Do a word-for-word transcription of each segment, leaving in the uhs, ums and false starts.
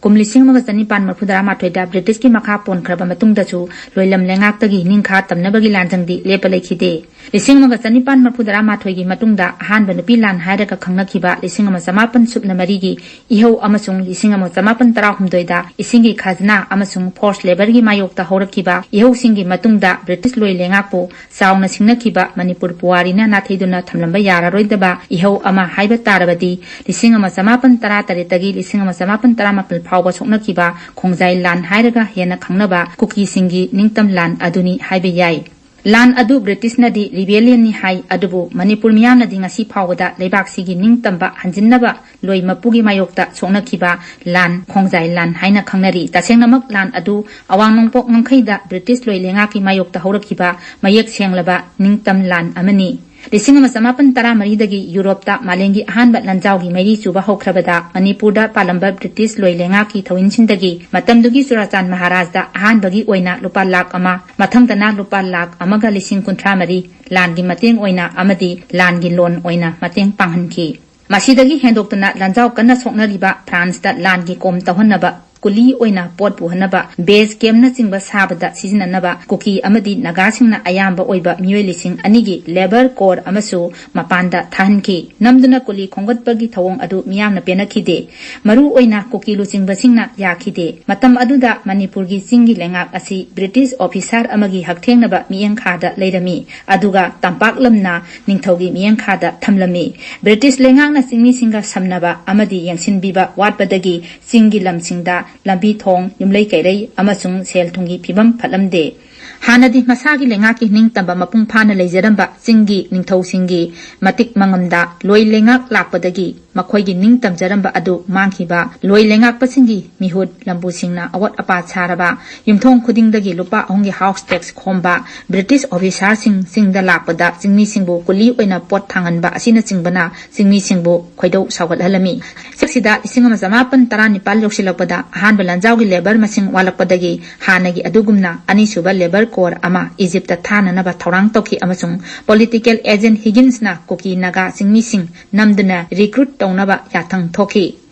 ꯀꯨꯝ ꯂꯤꯁꯤꯡ ꯑꯃꯒ ꯆꯅꯤꯄꯥꯟ ꯃꯔꯤꯐꯨ ꯇꯔꯥꯃꯥꯊꯣꯏꯗ ꯕ꯭ꯔꯤꯇꯤꯁꯀꯤ ꯃꯈꯥ ꯄꯣꯟꯈ꯭ꯔꯕ ꯃꯇꯨꯡꯗꯁꯨ ꯂꯣꯏꯂꯝ ꯂꯩꯉꯥꯛꯇꯒꯤ ꯅꯤꯡꯈꯥ ꯇꯝꯅꯕꯒꯤ ꯂꯥꯟꯖꯪꯗꯤ ꯂꯦꯞꯄ ꯂꯩꯈꯤꯗꯦ꯫ ꯂꯤꯁꯤꯡ ꯑꯃꯒ ꯆꯅꯤꯄꯥꯟ ꯃꯔꯤꯐꯨ ꯇꯔꯥꯃꯥꯊꯣꯏꯒꯤ ꯃꯇꯨꯡꯗ ꯑꯍꯥꯟꯕ ꯅꯨꯄꯤ ꯂꯥꯟ ꯍꯥꯏꯔꯒ ꯈꯪꯅꯈꯤꯕ ꯂꯤꯁꯤꯡ ꯑꯃ ꯆꯃꯥꯄꯟ ꯁꯨꯞꯅ ꯃꯔꯤꯒꯤ ꯏꯍꯧ ꯑꯃꯁꯨꯡ ꯂꯤꯁꯤꯡ ꯑꯃ ꯆꯃꯥꯄꯟ ꯇꯔꯥꯍꯨꯝꯗꯣꯏꯗ ꯏꯁꯤꯡꯒꯤ ꯈꯖꯅꯥ ꯑꯃꯁꯨꯡ ꯐꯣꯔꯁ ꯂꯦꯕꯔꯒꯤ ꯃꯥꯌꯣꯛꯇ ꯍꯧꯔꯛꯈꯤꯕ ꯏꯍꯧꯁꯤꯡꯒꯤ ꯃꯇꯨꯡꯗ ꯕ꯭ꯔꯤꯇꯤꯁ ꯂꯣꯏ ꯂꯩꯉꯥꯛꯄꯨ ꯆꯥꯎꯅ ꯁꯤꯡꯅꯈꯤꯕ ꯃꯅꯤꯄꯨꯔ ꯄꯨꯋꯥꯔꯤꯅ ꯅꯥꯊꯩꯗꯨꯅ ꯊꯝꯂꯝꯕ ꯌꯥꯔꯔꯣꯏꯗꯕ ꯏꯍꯧ ꯑꯃ ꯍꯥꯏꯕ ꯇꯥꯔꯕꯗꯤ ꯂꯤꯁꯤꯡ ꯑꯃ ꯆꯃꯥꯄꯟ ꯇꯔꯥ ꯇꯔꯦꯠꯇꯒꯤ ꯂꯤꯁꯤꯡ ꯑꯃ ꯆꯃꯥꯄꯟ ꯇꯔꯥꯃꯥꯄꯜ ꯐꯥꯎꯕ ꯁꯣꯛꯅꯈꯤꯕ ꯈꯣꯡꯖꯥꯏ ꯂꯥꯟ ꯍꯥꯏꯔꯒ ꯍꯦꯟꯅ ꯈꯪꯅꯕ ꯀꯨꯀꯤꯁꯤꯡꯒꯤ ꯅꯤꯡꯇꯝ ꯂꯥꯟ ꯑꯗꯨꯅꯤ ꯍꯥꯏꯕ ꯌꯥꯏ꯫ ꯂꯥꯟ ꯑꯗꯨ ꯕ꯭ꯔꯤꯇꯤꯁꯅꯗꯤ ꯔꯤꯕꯦꯂꯤꯌꯟꯅꯤ ꯍꯥꯏ, ꯑꯗꯨꯕꯨ ꯃꯅꯤꯄꯨꯔ ꯃꯤꯌꯥꯝꯅꯗꯤ ꯉꯁꯤ ꯐꯥꯎꯕꯗ ꯂꯩꯕꯥꯛꯁꯤꯒꯤ ꯅꯤꯡꯇꯝꯕ ꯍꯟꯖꯤꯟꯅꯕ ꯂꯣꯏ ꯃꯄꯨꯒꯤ ꯃꯥꯌꯣꯛꯇ ꯁꯣꯛꯅꯈꯤꯕ ꯂꯥꯟ ꯈꯣꯡꯖꯥꯏ ꯂꯥꯟ ꯍꯥꯏꯅ ꯈꯪꯅꯔꯤ꯫ ꯇꯁꯦꯡꯅꯃꯛ ꯂꯥꯟ ꯑꯗꯨ ꯑꯋꯥꯡ ꯅꯣꯡꯄꯣꯛ ꯉꯝꯈꯩꯗ ꯕ꯭ꯔꯤꯇꯤꯁ ꯂꯣꯏ ꯂꯩꯉꯥꯛꯀꯤ ꯃꯥꯌꯣꯛꯇ ꯍꯧꯔꯛꯈꯤꯕ ꯃꯌꯦꯛ ꯁꯦꯡꯂꯕ ꯅꯤꯡꯇꯝ ꯂꯥꯟ ꯑꯃꯅꯤ꯫ ꯂꯤꯁꯤꯡ ꯑꯃ ꯆꯃꯥꯄꯟ ꯇꯔꯥꯃꯔꯤꯗꯒꯤ ꯌꯨꯔꯣꯞꯇ ꯃꯥꯂꯦꯝꯒꯤ ꯑꯍꯥꯟꯕ ꯂꯥꯟꯖꯥꯎꯒꯤ ꯃꯩꯔꯤ ꯆꯨꯕ ꯍꯧꯈ꯭ꯔꯕꯗ ꯃꯅꯤꯄꯨꯔꯗ ꯄꯥꯜꯂꯝꯕ ꯕ꯭ꯔꯤꯇꯤꯁ ꯂꯣꯏ ꯂꯩꯉꯥꯛꯀꯤ ꯊꯧꯃꯤꯁꯤꯡꯗꯒꯤ ꯃꯇꯝꯗꯨꯒꯤ ꯆꯨꯔꯥꯆꯥꯟ ꯃꯍꯥꯔꯥꯖꯗ ꯑꯍꯥꯟꯕꯒꯤ ꯑꯣꯏꯅ ꯂꯨꯄꯥ ꯂꯥꯈ ꯑꯃ, ꯃꯊꯪꯗꯅ ꯂꯨꯄꯥ ꯂꯥꯈ ꯑꯃꯒ ꯂꯤꯁꯤꯡ ꯀꯨꯟꯊ꯭ꯔꯥ ꯃꯔꯤ ꯂꯥꯟꯒꯤ ꯃꯇꯦꯡ ꯑꯣꯏꯅ ꯑꯃꯗꯤ ꯂꯥꯟꯒꯤ ꯂꯣꯟ ꯑꯣꯏꯅ ꯃꯇꯦꯡ ꯄꯥꯡꯍꯟꯈꯤ꯫ ꯃꯁꯤꯗꯒꯤ ꯍꯦꯟꯗꯣꯛꯇꯨꯅ ꯂꯥꯟꯖꯥꯎ ꯀꯟꯅ ꯁꯣꯛꯅꯔꯤꯕ ꯐ꯭ꯔꯥꯟꯁꯇ ꯂꯥꯟꯒꯤ ꯀꯣꯝ ꯇꯧꯍꯟꯅꯕ, ꯀꯨꯂꯤ ꯑꯣꯏꯅ ꯄꯣꯠ ꯄꯨꯍꯟꯅꯕ, ꯕꯦꯁ ꯀꯦꯝꯅꯆꯤꯡꯕ ꯁꯥꯕꯗ ꯁꯤꯖꯤꯟꯅꯅꯕ ꯀꯨꯀꯤ ꯑꯃꯗꯤ ꯅꯥꯒꯥꯁꯤꯡꯅ ꯑꯌꯥꯝꯕ ꯑꯣꯏꯕ ꯃꯤꯑꯣꯏ ꯂꯤꯁꯤꯡ ꯑꯅꯤꯒꯤ ꯂꯦꯕꯔ ꯀꯣꯔ ꯑꯃꯁꯨ ꯃꯄꯥꯟꯗ ꯊꯥꯍꯟꯈꯤ꯫ ꯅꯝꯗꯨꯅ ꯀꯨꯂꯤ ꯈꯣꯝꯒꯠꯄꯒꯤ ꯊꯧꯑꯣꯡ ꯑꯗꯨ ꯃꯤꯌꯥꯝꯅ ꯄꯦꯟꯅꯈꯤꯗꯦ꯫ ꯃꯔꯨ ꯑꯣꯏꯅ ꯀꯨꯀꯤ ꯂꯨꯆꯤꯡꯕꯁꯤꯡꯅ ꯌꯥꯈꯤꯗꯦ꯫ ꯃꯇꯝ ꯑꯗꯨꯗ ꯃꯅꯤꯄꯨꯔꯒꯤ ꯆꯤꯡꯒꯤ ꯂꯩꯉꯥꯛ ꯑꯁꯤ ꯕ꯭ꯔꯤꯇꯤꯁ ꯑꯣꯐꯤꯁꯥꯔ ꯑꯃꯒꯤ ꯍꯛꯊꯦꯡꯅꯕ ꯃꯤꯠꯌꯦꯡꯈꯥꯗ ꯂꯩꯔꯝꯃꯤ, ꯑꯗꯨꯒ ꯇꯝꯄꯥꯛ ꯂꯝꯅ ꯅꯤꯡꯊꯧꯒꯤ ꯃꯤꯠꯌꯦꯡꯈꯥꯗ ꯊꯝꯂꯝꯃꯤ꯫ ꯕ꯭ꯔꯤꯇꯤꯁ ꯂꯩꯉꯥꯛꯅ ꯆꯤꯡꯃꯤꯁꯤꯡꯒ ꯁꯝꯅꯕ ꯑꯃꯗꯤ ꯌꯦꯡꯁꯤꯟꯕꯤꯕ ꯋꯥꯠꯄꯗꯒꯤ ꯆꯤꯡꯒꯤ ꯂꯝꯁꯤꯡꯗ ꯂꯝꯕꯤ ꯊꯣꯡ, ꯌꯨꯝꯂꯩ ꯀꯩꯔꯩ ꯑꯃꯁꯨꯡ ꯁꯦꯜ ꯊꯨꯝꯒꯤ ꯐꯤꯕꯝ ꯐꯠꯂꯝꯗꯦ꯫ ꯍꯥꯟꯅꯗꯤ ꯃꯁꯥꯒꯤ ꯂꯩꯉꯥꯛꯀꯤ ꯅꯤꯡꯇꯝꯕ ꯃꯄꯨꯡ ꯐꯥꯅ ꯂꯩꯖꯔꯝꯕ ꯆꯤꯡꯒꯤ ꯅꯤꯡꯊꯧꯁꯤꯡꯒꯤ ꯃꯇꯤꯛ ꯃꯉꯝꯗ ꯂꯣꯏ ꯂꯩꯉꯥꯛ ꯂꯥꯛꯄꯗꯒꯤ ꯃꯈꯣꯏꯒꯤ ꯅꯤꯡ ꯇꯝꯖꯔꯝꯕ ꯑꯗꯨ ꯃꯥꯡꯈꯤꯕ ꯂꯣꯏ ꯂꯩꯉꯥꯛꯄꯁꯤꯡꯒꯤ ꯃꯤꯍꯨꯠ ꯂꯝꯕꯨꯁꯤꯡꯅ ꯑꯋꯥꯠ ꯑꯄꯥ ꯁꯥꯔꯕ, ꯌꯨꯝꯊꯣꯡ ꯈꯨꯗꯤꯡꯗꯒꯤ ꯂꯨꯄꯥ ꯑꯍꯨꯝꯒꯤ ꯍꯥꯎꯁ ꯇꯦꯛꯁ ꯈꯣꯝꯕ, ꯕ꯭ꯔꯤꯇꯤꯁ ꯑꯣꯐꯤꯁꯥꯔꯁꯤꯡ ꯆꯤꯡꯗ ꯂꯥꯛꯄꯗ ꯆꯤꯡꯃꯤꯁꯤꯡꯕꯨ ꯀꯨꯂꯤ ꯑꯣꯏꯅ ꯄꯣꯠ ꯊꯥꯡꯍꯟꯕ ꯑꯁꯤꯅꯆꯤꯡꯕꯅ ꯆꯤꯡꯃꯤꯁꯤꯡꯕꯨ ꯈꯣꯏꯗꯧ ꯁꯥꯎꯒꯠꯍꯜꯂꯝꯃꯤ꯫ ꯁꯤꯗ ꯂꯤꯁꯤꯡ ꯑꯃ ꯆꯃꯥꯄꯟ ꯇꯔꯥꯅꯤꯄꯥꯜ ꯌꯧꯁꯤꯜꯂꯛꯄꯗ ꯑꯍꯥꯟꯕ ꯂꯥꯟꯖꯥꯎꯒꯤ ꯂꯦꯕꯔ ꯃꯁꯤꯡ ꯋꯥꯠꯂꯛꯄꯗꯒꯤ ꯍꯥꯟꯅꯒꯤ ꯑꯗꯨꯒꯨꯝꯅ ꯑꯅꯤꯁꯨꯕ ꯂꯦꯕꯔ ꯀꯣꯔ ꯑꯃ ꯏꯖꯤꯞꯇ ꯊꯥꯅꯅꯕ ꯊꯧꯔꯥꯡ ꯇꯧꯈꯤ ꯑꯃꯁꯨꯡ ꯄꯣꯂꯤꯇꯤꯀꯦꯜ ꯑꯦꯖꯦꯟ ꯍꯤꯒꯤꯟꯁꯅ ꯀꯨꯀꯤ ꯅꯥꯒꯥ ꯆꯤꯡꯃꯤꯁꯤꯡ ꯅꯝꯗꯨꯅ ꯔꯤꯀ꯭ꯔꯨꯠ ꯇꯧꯅꯕ ꯌꯥꯊꯪ ꯊꯣꯛꯈꯤ꯫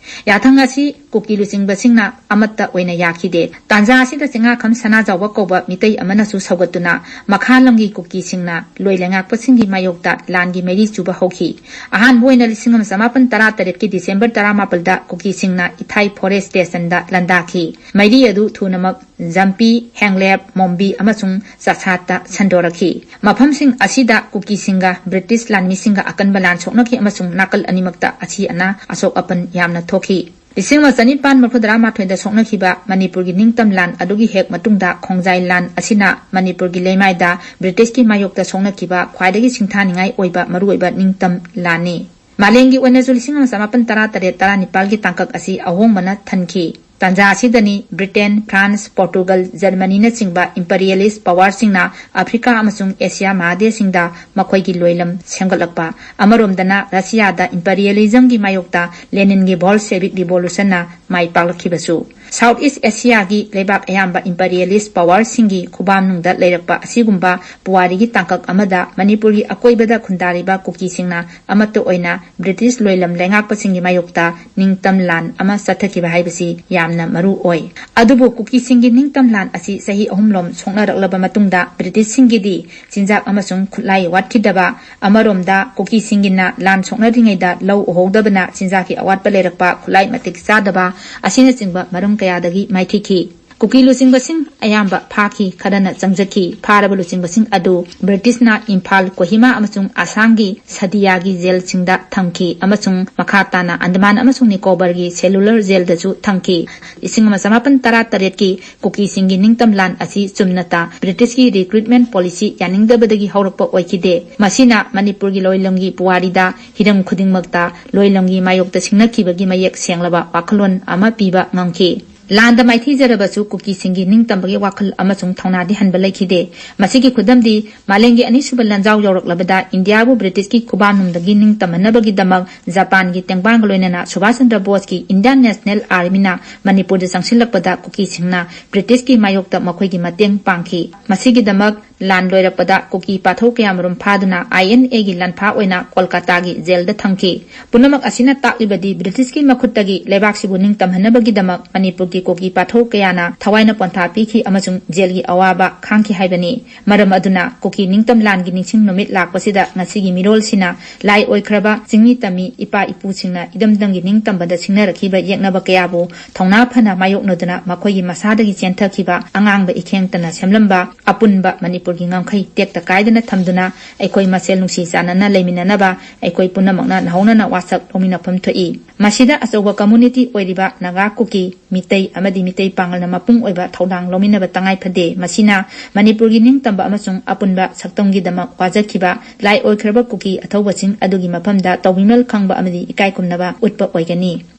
ꯌꯥꯊꯪ ꯑꯁꯤ ꯀꯨꯀꯤ ꯂꯨꯆꯤꯡꯕꯁꯤꯡꯅ ꯑꯃꯠꯇ ꯑꯣꯏꯅ ꯌꯥꯈꯤꯗꯦ꯫ ꯇꯥꯟꯖꯥ ꯑꯁꯤꯗ ꯆꯤꯡꯉꯥꯈꯝ ꯁꯅꯥꯖꯥꯎꯕ ꯀꯧꯕ ꯃꯤꯇꯩ ꯑꯃꯅꯁꯨ ꯁꯧꯒꯠꯇꯨꯅ ꯃꯈꯥ ꯂꯝꯒꯤ ꯀꯨꯀꯤꯁꯤꯡꯅ ꯂꯣꯏ ꯂꯩꯉꯥꯛꯄꯁꯤꯡꯒꯤ ꯃꯥꯌꯣꯛꯇ ꯂꯥꯟꯒꯤ ꯃꯩꯔꯤ ꯆꯨꯕ ꯍꯧꯈꯤ꯫ ꯑꯍꯥꯟꯕ ꯑꯣꯏꯅ ꯂꯤꯁꯤꯡ ꯑꯃ ꯆꯃꯥꯄꯟ ꯇꯔꯥ ꯇꯔꯦꯠꯀꯤ ꯗꯤꯁꯦꯝꯕꯔ ꯇꯔꯥꯃꯥꯄꯜꯗ ꯀꯨꯀꯤꯁꯤꯡꯅ ꯏꯊꯥꯏ ꯐꯣꯔꯦꯁ ꯁ꯭ꯇꯦꯁꯟꯗ ꯂꯥꯟꯗꯥꯈꯤ꯫ ꯃꯩꯔꯤ ꯑꯗꯨ ꯊꯨꯅꯃꯛ ꯖꯝꯄꯤ, ꯍꯦꯡꯂꯦꯞ, ꯃꯣꯝꯕꯤ ꯑꯃꯁꯨꯡ ꯆꯥꯁꯥꯠꯇ ꯁꯟꯗꯣꯔꯛꯈꯤ꯫ ꯃꯐꯝꯁꯤꯡ ꯑꯁꯤꯗ ꯀꯨꯀꯤꯁꯤꯡꯒ ꯕ꯭ꯔꯤꯇꯤꯁ ꯂꯥꯟꯃꯤꯁꯤꯡꯒ ꯑꯀꯟꯕ ꯂꯥꯟ ꯁꯣꯛꯅꯈꯤ ꯑꯃꯁꯨꯡ ꯅꯥꯀꯜ ꯑꯅꯤꯃꯛꯇ ꯑꯁꯤ ꯑꯅꯥ ꯑꯁꯣꯛ ꯑꯄꯟ ꯌꯥꯝꯅ ꯊꯣꯛꯈꯤ꯫ ꯂꯤꯁꯤꯡ ꯑꯃ ꯆꯅꯤꯄꯥꯟ ꯃꯔꯤꯐꯨꯇꯔꯥ ꯃꯥꯊꯣꯏꯗ ꯁꯣꯛꯅꯈꯤꯕ ꯃꯅꯤꯄꯨꯔꯒꯤ ꯅꯤꯡꯇꯝ ꯂꯥꯟ ꯑꯗꯨꯒꯤ ꯍꯦꯛ ꯃꯇꯨꯡꯗ ꯈꯣꯡꯖꯥꯏ ꯂꯥꯟ ꯑꯁꯤꯅ ꯃꯅꯤꯄꯨꯔꯒꯤ ꯂꯩꯃꯥꯏꯗ ꯕ꯭ꯔꯤꯇꯤꯁꯀꯤ ꯃꯥꯌꯣꯛꯇ ꯁꯣꯛꯅꯈꯤꯕ ꯈ꯭ꯋꯥꯏꯗꯒꯤ ꯁꯤꯡꯊꯥꯅꯤꯡꯉꯥꯏ ꯑꯣꯏꯕ ꯃꯔꯨꯑꯣꯏꯕ ꯅꯤꯡꯇꯝ ꯂꯥꯟꯅꯤ꯫ ꯃꯥꯂꯦꯝꯒꯤ ꯑꯣꯏꯅꯁꯨ ꯂꯤꯁꯤꯡ ꯑꯃ ꯆꯃꯥꯄꯟ ꯇꯔꯥ ꯇꯔꯦꯠ ꯇꯔꯥꯅꯤꯄꯥꯜꯒꯤ ꯇꯥꯡꯀꯛ ꯑꯁꯤ ꯑꯍꯣꯡꯕꯅ ꯊꯟꯈꯤ꯫ ꯇꯥꯟꯖꯥ ꯑꯁꯤꯗꯅꯤ ꯕ꯭ꯔꯤꯇꯦꯟ, ꯐ꯭ꯔꯥꯟꯁ, ꯄꯣꯔꯇꯨꯒꯜ, ꯖꯔꯃꯅꯤꯅꯆꯤꯡꯕ ꯏꯝꯄꯔꯤꯌꯦꯂꯤꯁ ꯄꯋꯥꯔꯁꯤꯡꯅ ꯑꯐ꯭ꯔꯤꯀꯥ ꯑꯃꯁꯨꯡ ꯑꯦꯁꯤꯌꯥ ꯃꯍꯥꯗꯦꯁꯁꯤꯡꯗ ꯃꯈꯣꯏꯒꯤ ꯂꯣꯏꯂꯝ ꯁꯦꯝꯒꯠꯂꯛꯄ꯫ ꯑꯃꯔꯣꯝꯗꯅ ꯔꯁꯤꯌꯥꯗ ꯏꯝꯄꯔꯤꯌꯦꯂꯤꯖꯝꯒꯤ ꯃꯥꯌꯣꯛꯇ ꯂꯦꯅꯤꯟꯒꯤ ꯕꯣꯜꯁꯦꯕꯤꯛ ꯔꯤꯚꯣꯂꯨꯁꯟꯅ ꯃꯥꯏ ꯄꯥꯛꯂꯛꯈꯤꯕꯁꯨ꯫ ꯁꯥꯎꯠ ꯏꯁ ꯑꯦꯁꯤꯌꯥꯒꯤ ꯂꯩꯕꯥꯛ ꯑꯌꯥꯝꯕ ꯏꯝꯄꯔꯤꯌꯦꯂꯤꯁ ꯄꯋꯥꯔꯁꯤꯡꯒꯤ ꯈꯨꯕꯥꯝꯅꯨꯡꯗ ꯂꯩꯔꯛꯄ ꯑꯁꯤꯒꯨꯝꯕ ꯄꯨꯋꯥꯔꯤꯒꯤ ꯇꯥꯡꯀꯛ ꯑꯃꯗ ꯃꯅꯤꯄꯨꯔꯒꯤ ꯑꯀꯣꯏꯕꯗ ꯈꯨꯟꯗꯥꯔꯤꯕ ꯀꯨꯀꯤꯁꯤꯡꯅ ꯑꯃꯠꯇ ꯑꯣꯏꯅ ꯕ꯭ꯔꯤꯇꯤꯁ ꯂꯣꯏꯂꯝ ꯂꯩꯉꯥꯛꯄꯁꯤꯡꯒꯤ ꯃꯥꯌꯣꯛꯇ ꯅꯤꯡꯇꯝ ꯂꯥꯟ ꯑꯃ ꯆꯠꯊꯈꯤꯕ ꯍꯥꯏꯕꯁꯤ ꯌꯥꯝꯅ ꯃꯔꯨ ꯑꯣꯏ꯫ ꯑꯗꯨꯕꯨ ꯀꯨꯀꯤꯁꯤꯡꯒꯤ ꯅꯤꯡꯇꯝ ꯂꯥꯟ ꯑꯁꯤ ꯆꯍꯤ ꯑꯍꯨꯝꯂꯣꯝ ꯁꯣꯛꯅꯔꯛꯂꯕ ꯃꯇꯨꯡꯗ ꯕ꯭ꯔꯤꯇꯤꯁꯁꯤꯡꯒꯤꯗꯤ ꯆꯤꯟꯖꯥꯛ ꯑꯃꯁꯨꯡ ꯈꯨꯠꯂꯥꯏ ꯋꯥꯠꯈꯤꯗꯕ, ꯑꯃꯔꯣꯝꯗ ꯀꯨꯀꯤꯁꯤꯡꯒꯤꯅ ꯂꯥꯟ ꯁꯣꯛꯅꯔꯤꯉꯩꯗ ꯂꯧ ꯎꯍꯧꯗꯕꯅ ꯆꯤꯟꯖꯥꯛꯀꯤ ꯑꯋꯥꯠꯄ ꯂꯩꯔꯛꯄ, ꯈꯨꯠꯂꯥꯏ ꯃꯇꯤꯛ ꯆꯥꯗꯕ ꯑꯁꯤꯅꯆꯤꯡꯕ ꯃꯔꯝ ꯀꯌꯥꯗꯒꯤ ꯃꯥꯏꯊꯤꯈꯤ꯫ ꯀꯨꯀꯤ ꯂꯨꯆꯤꯡꯕꯁꯤꯡ ꯑꯌꯥꯝꯕ ꯐꯥꯈꯤ, ꯈꯔꯅ ꯆꯪꯖꯈꯤ꯫ ꯐꯥꯔꯕ ꯂꯨꯆꯤꯡꯕꯁꯤꯡ ꯑꯗꯨ ꯕ꯭ꯔꯤꯇꯤꯁꯅ ꯏꯝꯐꯥꯜ, ꯀꯣꯍꯤꯃꯥ ꯑꯃꯁꯨꯡ ꯑꯁꯥꯝꯒꯤ ꯁꯗꯤꯌꯥꯒꯤ ꯖꯦꯜꯁꯤꯡꯗ ꯊꯝꯈꯤ ꯑꯃꯁꯨꯡ ꯃꯈꯥ ꯇꯥꯅ ꯑꯟꯗꯃꯥꯟ ꯑꯃꯁꯨꯡ ꯅꯤꯀꯣꯕꯔꯒꯤ ꯁꯦꯂꯨꯂꯔ ꯖꯦꯜꯗꯁꯨ ꯊꯝꯈꯤ꯫ ꯂꯤꯁꯤꯡ ꯑꯃ ꯆꯃꯥꯄꯟ ꯇꯔꯥ ꯇꯔꯦꯠꯀꯤ ꯀꯨꯀꯤꯁꯤꯡꯒꯤ ꯅꯤꯡꯇꯝ ꯂꯥꯟ ꯑꯁꯤ ꯆꯨꯝꯅꯇ ꯕ꯭ꯔꯤꯇꯤꯁꯀꯤ ꯔꯤꯀ꯭ꯔꯨꯠꯃꯦꯟ ꯄꯣꯂꯤꯁꯤ ꯌꯥꯅꯤꯡꯗꯕꯗꯒꯤ ꯍꯧꯔꯛꯄ ꯑꯣꯏꯈꯤꯗꯦ꯫ ꯃꯁꯤꯅ ꯃꯅꯤꯄꯨꯔꯒꯤ ꯂꯣꯏꯂꯝꯒꯤ ꯄꯨꯋꯥꯔꯤꯗ ꯍꯤꯔꯝ ꯈꯨꯗꯤꯡꯃꯛꯇ ꯂꯣꯏꯂꯝꯒꯤ ꯃꯥꯌꯣꯛꯇ ꯁꯤꯡꯅꯈꯤꯕꯒꯤ ꯃꯌꯦꯛ ꯁꯦꯡꯂꯕ ꯋꯥꯈꯜꯂꯣꯟ ꯑꯃ ꯄꯤꯕ ꯉꯝꯈꯤ꯫ ꯂꯥꯟꯗ ꯃꯥꯏꯊꯤꯖꯔꯕꯁꯨ ꯀꯨꯀꯤꯁꯤꯡꯒꯤ ꯅꯤꯡꯇꯝꯕꯒꯤ ꯋꯥꯈꯜ ꯑꯃꯁꯨꯡ ꯊꯧꯅꯥꯗꯤ ꯍꯟꯕ ꯂꯩꯈꯤꯗꯦ꯫ ꯃꯁꯤꯒꯤ ꯈꯨꯗꯝꯗꯤ, ꯃꯥꯂꯦꯝꯒꯤ ꯑꯅꯤꯁꯨꯕ ꯂꯥꯟꯖꯥꯎ ꯌꯧꯔꯛꯂꯕꯗ ꯏꯟꯗꯤꯌꯥꯕꯨ ꯕ꯭ꯔꯤꯇꯤꯁꯀꯤ ꯈꯨꯕꯥꯝꯅꯨꯡꯗꯒꯤ ꯅꯤꯡꯇꯝꯍꯟꯅꯕꯒꯤꯗꯃꯛ ꯖꯄꯥꯟꯒꯤ ꯇꯦꯡꯕꯥꯡꯒ ꯂꯣꯏꯅꯅ ꯁꯨꯚꯥꯁ ꯆꯟꯗ꯭ꯔ ꯕꯣꯁꯀꯤ ꯏꯟꯗꯤꯌꯥꯟ ꯅꯦꯁꯅꯦꯜ ꯑꯥꯔꯃꯤꯅ ꯃꯅꯤꯄꯨꯔꯗ ꯆꯪꯁꯤꯜꯂꯛꯄꯗ ꯀꯨꯀꯤꯁꯤꯡꯅ ꯕ꯭ꯔꯤꯇꯤꯁꯀꯤ ꯃꯥꯌꯣꯛꯇ ꯃꯈꯣꯏꯒꯤ ꯃꯇꯦꯡ ꯄꯥꯡꯈꯤ꯫ ꯃꯁꯤꯒꯤꯗꯃꯛ ꯂꯥꯟ ꯂꯣꯏꯔꯛꯄꯗ ꯀꯨꯀꯤ ꯄꯥꯊꯧ ꯀꯌꯥꯃꯔꯨꯝ ꯐꯥꯗꯨꯅ ꯑꯥꯏ ꯑꯦꯟ ꯑꯦꯒꯤ ꯂꯥꯟꯐꯥ ꯑꯣꯏꯅ ꯀꯣꯜꯀꯥꯇꯥꯒꯤ ꯖꯦꯜꯗ ꯊꯝꯈꯤ꯫ ꯄꯨꯝꯅꯃꯛ ꯑꯁꯤꯅ ꯇꯥꯛꯂꯤꯕꯗꯤ ꯕ꯭ꯔꯤꯇꯤꯁꯀꯤ ꯃꯈꯨꯠꯇꯒꯤ ꯂꯩꯕꯥꯛꯁꯤꯕꯨ ꯅꯤꯡꯇꯝꯍꯟꯅꯕꯒꯤꯗꯃꯛ ꯃꯅꯤꯄꯨꯔꯒꯤ ꯀꯨꯀꯤ ꯄꯥꯊꯧ ꯀꯌꯥꯅ ꯊꯋꯥꯏꯅ ꯄꯣꯟꯊꯥ ꯄꯤꯈꯤ ꯑꯃꯁꯨꯡ ꯖꯦꯜꯒꯤ ꯑꯋꯥꯕ ꯈꯥꯡꯈꯤ ꯍꯥꯏꯕꯅꯤ꯫ ꯃꯔꯝ ꯑꯗꯨꯅ ꯀꯨꯀꯤ ꯅꯤꯡꯇꯝ ꯂꯥꯟꯒꯤ ꯅꯤꯡꯁꯤꯡ ꯅꯨꯃꯤꯠ ꯂꯥꯛꯄꯁꯤꯗ ꯉꯁꯤꯒꯤ ꯃꯤꯔꯣꯜꯁꯤꯅ ꯂꯥꯏ ꯑꯣꯏꯈ꯭ꯔꯕ ꯆꯤꯡꯃꯤ ꯇꯝꯃꯤ ꯏꯄꯥ ꯏꯄꯨꯁꯤꯡꯅ ꯏꯗꯝꯗꯝꯒꯤ ꯅꯤꯡꯇꯝꯕꯗ ꯁꯤꯡꯅꯔꯛꯈꯤꯕ ꯌꯦꯛꯅꯕ ꯀꯌꯥꯕꯨ ꯊꯧꯅꯥ ꯐꯅ ꯃꯥꯌꯣꯛꯅꯗꯨꯅ ꯃꯈꯣꯏꯒꯤ ꯃꯁꯥꯗꯒꯤ ꯆꯦꯟꯊꯈꯤꯕ ꯑꯉꯥꯡꯕ ꯏꯈꯦꯡꯇꯅ ꯁꯦꯝꯂꯝꯕ ꯑꯄꯨꯟꯕ ꯃꯅꯤꯄꯨꯔꯒꯤ ꯉꯝꯈꯩ ꯇꯦꯛꯇ ꯀꯥꯏꯗꯅ ꯊꯝꯗꯨꯅ ꯑꯩꯈꯣꯏ ꯃꯁꯦꯜ ꯅꯨꯡꯁꯤ ꯆꯥꯟꯅꯅ ꯂꯩꯃꯤꯟꯅꯅꯕ ꯑꯩꯈꯣꯏ ꯄꯨꯝꯅꯃꯛꯅ ꯅꯧꯍꯧꯅꯅ ꯋꯥꯁꯛ ꯂꯧꯃꯤꯟꯅꯐꯝ ꯊꯣꯛꯏ꯫ ꯃꯁꯤꯗ ꯑꯆꯧꯕ ꯀꯝꯃꯨꯅꯤꯇꯤ ꯑꯣꯏꯔꯤꯕ ꯅꯥꯒꯥ, ꯀꯨꯀꯤ, ꯃꯤꯇꯩ ꯑꯃꯗꯤ ꯃꯤꯇꯩ ꯄꯥꯉꯜꯅ ꯃꯄꯨꯡ ꯑꯣꯏꯕ ꯊꯧꯗꯥꯡ ꯂꯧꯃꯤꯟꯅꯕ ꯇꯉꯥꯏ ꯐꯗꯦ꯫ ꯃꯁꯤꯅ ꯃꯅꯤꯄꯨꯔꯒꯤ ꯅꯤꯡꯇꯝꯕ ꯑꯃꯁꯨꯡ ꯑꯄꯨꯟꯕ ꯁꯛꯇꯝꯒꯤꯗꯃꯛ ꯋꯥꯖꯈꯤꯕ ꯂꯥꯏ ꯑꯣꯏꯈ꯭ꯔꯕ ꯀꯨꯀꯤ ꯑꯊꯧꯕꯁꯤꯡ ꯑꯗꯨꯒꯤ ꯃꯐꯝꯗ ꯇꯧꯕꯤꯃꯜ ꯈꯪꯕ ꯑꯃꯗꯤ ꯏꯀꯥꯏ ꯈꯨꯝꯅꯕ ꯎꯠꯄ ꯑꯣꯏꯒꯅꯤ꯫